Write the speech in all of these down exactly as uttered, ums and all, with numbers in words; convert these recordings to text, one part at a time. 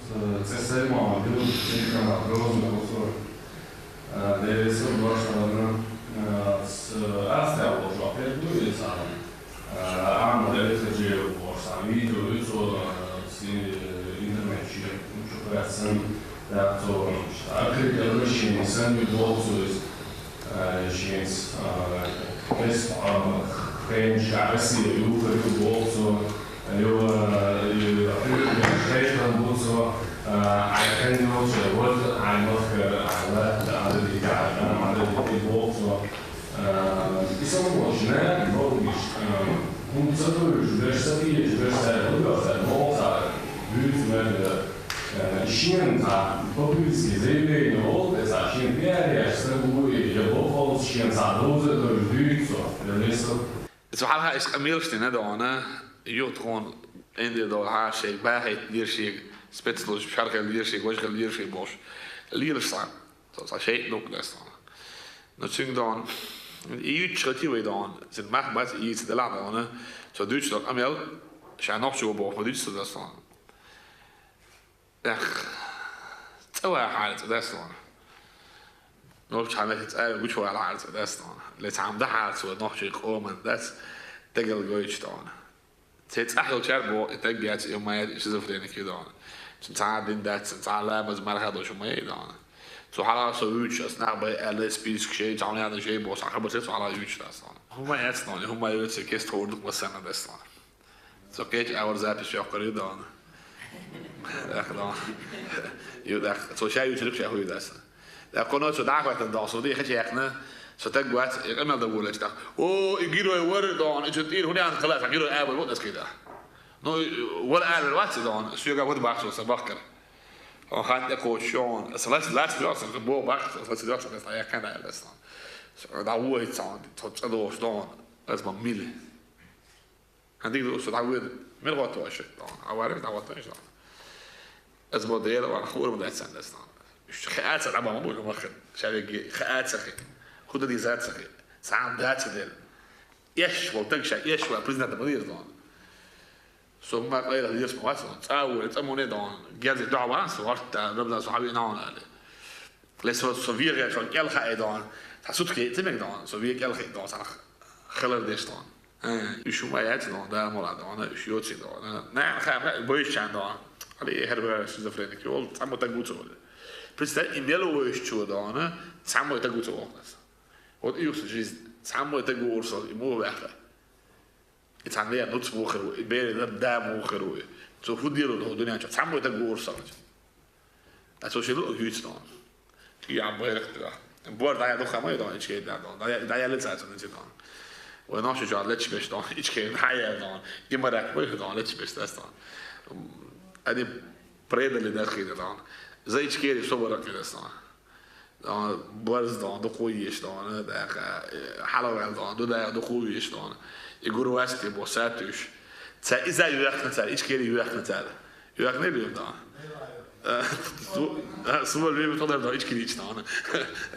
Цӏе Саймон ю, телеканал Грозный бу со. Деррис башлана, аз тя волчу хьерга ду иза. Амма Эльхаджиев бохуш цхьа видео ю цо, интернет чу, чу хьаьрсан, да, цо, открытое обращение санна ю боху цо иза. Шеца, кхечу хенахь Россия юхур ю боху цо, ю, шайтан бу цо, хьайн хан йолчу, вот хьайн махкара, хьайн латта, хьайн дадийта, хьайн къам, хьайн дадийта боху цо. И сан волчу нана боху иштта, хӀума ца хуьлуш, берш ца дезаш, берш цара хӀун йоху, цара могӀа цара буьйцу мел, Э, шена цхьа популистский заявление волу, тӀе цхьа шена пиар еш стаг вуй, я боккъалц шена цхьа довза а довза дуьйцу со, я лесо. Цу хьалха иштта къамелаш дина дона, юха тхуна Ӏиндир долу хьа шайга бахийта дира шега спецслужбаш, хьархила дира шега, важа хила дира шега бохуш. Лелаш цхьа, со цхьа шайъ дукха дас дона. Но цуьнга дона, и юьтуш хати вай дона, цуьнан мах бац, и йийца делахь дона, со дуьйцу долу къамел, ша нохчо боху, ма дуьйцу со дас дона. Эх, цӀа вахьара цӀа дас ван. Нохча хьанах цӀа гучу валахьара цӀа дас ван. Ле цхьамма дахьара цо нохчий къоман дац, дагал гойтуш дона. Цей цӀа хилчара боху, и таг яц, и ма яц, и шизофреник ю дона. Цуьнан цхьа а дин дац, цуьнан цхьа а ламаз марха долуш ма яй дона. Цу хьалха со вуьйцуш, ас нах бай аьлла, список шей, цхьа хьуна яна шей боху, цхьа хабар шей, цу хьалха вуьйцуш дас ван. ХӀума яц дона, хӀума йоцу, кеста хуур дукха ма санна дас ван. Со кхечу агӀор запись йоккхур ю дона. ТӀаккха дона. Ю тӀаккха. Цо ша юьйцург ша хӀуй дас. ТӀаккха кхуно цо дӀахӀоьттина дона, со дехача яьккхина, со таг вац, и къамел дан волаьлча тӀаккха. О, и герой вара дона, и цу тӀера хӀун яхна хала, сан герой абар ву дас кхида. Ну, вара абар вац и дона, соьга вада бахчо сан бахкара. Он хан тӀе кхочуш он, аса лац, лац йохсан, бо бахчо, аса лац йохсан, аса яьккхина аьлла дас дона. Со дӀа вохица он, цо цӀа дохуш дона, аса ма мили. Хан дика ду, со дӀавоьду. Мила гӀотту аша? Аварим дӀагӀотту аша? Аса бо дела ван, хуур ма дац сан дас нах. Уьш хаа ца дӀабан ма бу, ма хаа. Ша вегге хаа ца хи. ХӀун дан деза ца хи. Цхьа а дац дела. Эш вол таг ша, эш вол признать ма деза дона. Со ма къайла деза ма вац дона. ЦӀа ву, цӀа муне дона. Герзи дӀа ван, со варта, Рамзан, со хьавина ван али. Ле со, со вегӀе, со кӀел хаьа дона. Цхьа сутки ца мега дона. Со вегӀе кӀел хаьа дона, цхьа хилар деш дона. Э, уьш хӀума яц дона, да, мала дона, уьш йоций дона. Нана хаа, бойшчан дона. Али хӀара шизофреник йолу, цхьаммо таг ву ца волу. Представь, и мел войшчо дона, цхьаммо таг ву ца воху аса. Вот и юхса жизнь, цхьаммо таг ву урсал, и муха ваьхна. И цхьана веа нуц ву хир ву, и бери да, да муха хир ву. Цо хӀун дийр ву дуьнен чохь, цхьаммо таг ву урсал. Ткъа цо шен луъу гуьйцу дона. Чу ян байракх дира. Бор дӀаян дукха ма ю дона, ичкери дӀа дона. ДӀа-, дӀаяьлла цара цунна цига дона. Вай нохчо чохь лечбеш дона, ичкери дӀаяьлла дона. И марак ма ю дона, лечбеш дас дона. Они предали дас хи дона. За ичкери собар кхидас дона. Дона, барз дона, дукха еш дона, даха, э, хьалаваьлла дона, ду дайа дукха еш дона. И гур васти бо сатуьш. Ца иза юьхна цара, ичкери юьхна цара. Юьхна бир дона. Э, су-, э, су вал вим тодар дона, ичкери ич дона.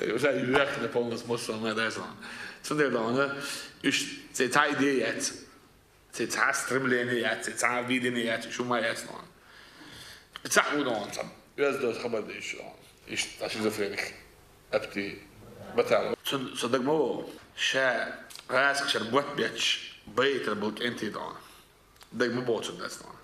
Уже юьхна полностью моссон ма дайс дона. Цундер дона, уьш цей цхьа идея яц. Цей цхьа стремление яц, цей цхьа видение яц, уьш хӀума яц дона. Цхьа хӀун дона, цхьа оьзда хабар деш дона. Иштта шизофреник. Апти батал. Цун со даг ма вогӀу. Ша гӀазкхашара бот бетташ байтар болу кӀентий дона. Даг ма богӀу цун дац дона.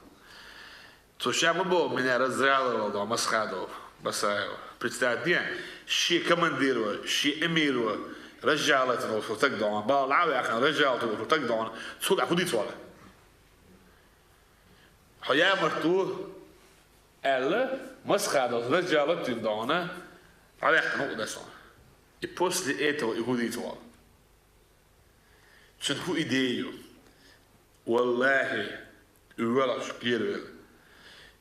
Цо ша ма боху, меня разжаловал дона Масхадов, Басаев. Представь де, шен командиро, шен эмиро разжаловать волу стаг дона, бала дӀа а ваьккхина, разжаловать волу стаг дона, цул а хӀун дийца вала? Хьо ямарт ву, аьлла, Масхадов разжаловать дина дона, дӀаваьккхина ву дас дона. И после этого и хӀун дийца вала? Цуьнан хӀун идея ю? Валлахи, и воьлхуш кхеравелла.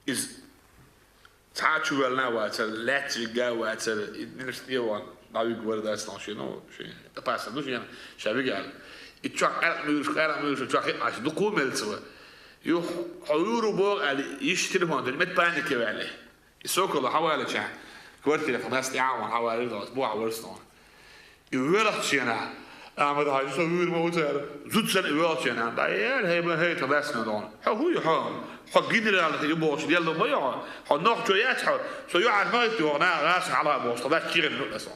Иза цхьа а чу ваьлла а вацара, лаьцна вига а вацара, и нилаш тӀе ван, дӀавига вара дац нах шен, ну, шен, опасно ду шена, ша вига аьлла. И чохь къаьркъа муьйлуш, къаьркъа муьйлуш, чохь хиъ Ӏаш, дукха мел ца ва. Юха, хьо вуьйр ву боху аьлла, йиш телефон дина, мет паника ваьлла. И Соколов хьаваллачехь, квартирах нас тӀе а ван хьаваллира дона, бохьа вара со. И воьлхучу хенахь, Ахьмад-Хьаьжа, со вуьйр ма ву цара, зуда санна и воьлхучу хенахь, дӀаера, хӀей, бан, хӀей, тхан лаьцна дона. Хьо хӀун ю хьо? Хьо генерал ю бохуш, лелла ма ю хьо. Хьо нохчо яц хьо, со юьхьанца ма хӀитта хьо, на, наса хьалха бохуш, тхо дац кийрана ю аса.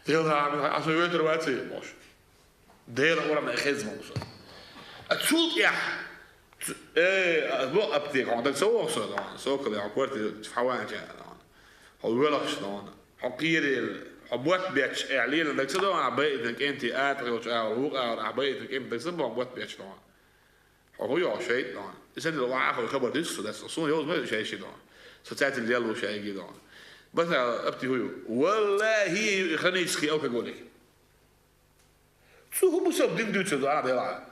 Делла, а со вуьтур вац и бохуш. Дела урам хезма со. А цул тӀехь, ц-, э, а, бо аптека, хьо даг ца воху со, дон, сокал, хьо квартира, хьо ван ча, дон. Хьо велахаш, дон. Хьо кхерийла, хьо ботт бетташ, э, лела даг ца дон, а байтан кӀентий, а тӀехь йолчу агӀор, вукху агӀор, а байтан кӀентий даг ца бон, ботт бетташ, дон. Хьо хӀун йоху шайтӀа, дон? И санна вахьа хьо хабар дисса со дац. Суна йовза ма ю шайши, дон. Со цаьрца лелла ву шайги, дон. Баса апти хӀун ю? Валлахи, ю и хронический алкоголик. Цу хӀун бу со дин дуьйцур ду, а, делахь?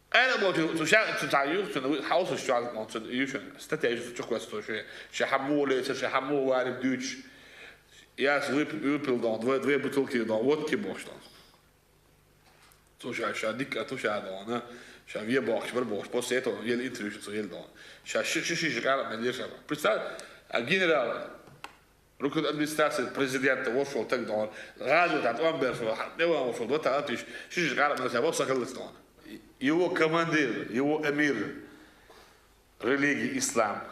Къайла а боху, цу ша-, цу цхьа ю, цу хьовсуш чохь, цу ю шуна. Статья ю цу чу кхоьссу цо шен. Ша хьан муха лецира, ша хьан муха варим дуьйцуш. Яс выпил, дон, две, две бутылки, дон, водки бохуш, дон. Цо ша, ша дика а ту ша, дон, ша ве бохуш бар бохуш, после этого ел интервью цо ел, дон. Ша ши, ши, ши, ши, къаркъа мел ша. Представь, а генерал, рукн администрации президента вошел так, дон. ГӀазот тӀом берш, тӀе ван вошел, вот так, ши, ши, ши, къаркъа мел ша, вот сахаллац, дон. Его командир, его эмир, религии ислам,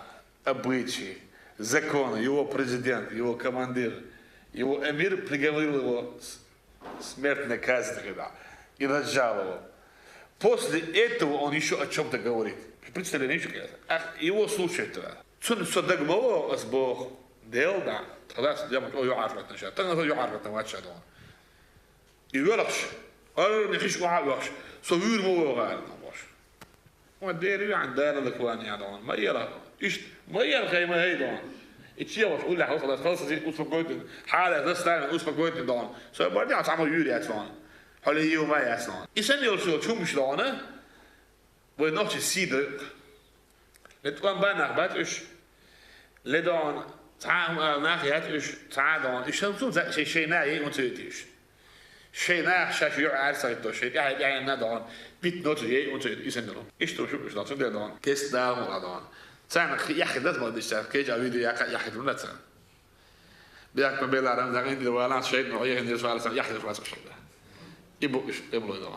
обычаи, законы, его президент, его командир, его эмир приговорил его с-, смертной казни, когда и разжал его. После этого он ещё о чём-то говорит. Представляете, конечно? Ах, его слушают тогда. Цунна со даг ма вогӀу ас боху. Дел да. Тогда с-, я ма-, о, юхьархатна ша. Тагна со юхьархатна вац ша, дон. И велахаш, арни хиш охьа а вехаш, со вуьйр ма вогӀу аьлла, ма бохуш. Ма дера веана, дара лакван я, дон. Ма ела. Иштта, ма ела хай, ма хай, дон. И чеваш уллехь, халас, халас, успокойтин. Хьале, заставим, успокойтин, дон. Со бар дя, цхьа ма юьйр яц, дон. Хьо ле йив ма яц, дон. И сан йолчу чумаш, дон, а? Вай нохчи сийда. Ле тӀом бан нах бац уьш. Ле дон, цхьа а хӀума ала нах яц уьш, цхьа а дон. Уьш хӀанцун за-, шай-, шайна яй хӀун ца йитиш. Шайна шаьш юьхьа аьрса хӀитто, шай тӀаьхьа-тӀаьхьа на дон. Битно цу яй хӀун ца йит, и санна. Иштта шу уьш дон, цундела дон. Кест дала хӀума дон. Царна хи-, яххи дас ма диш царна, кеча видео яккха яххи дун царна. Бехк ма белла, Рамзан, индира валан, шайтан, хьо яхин деш вала, сан яхин деш вала, шайтан. И бу уьш, и бу лой дон.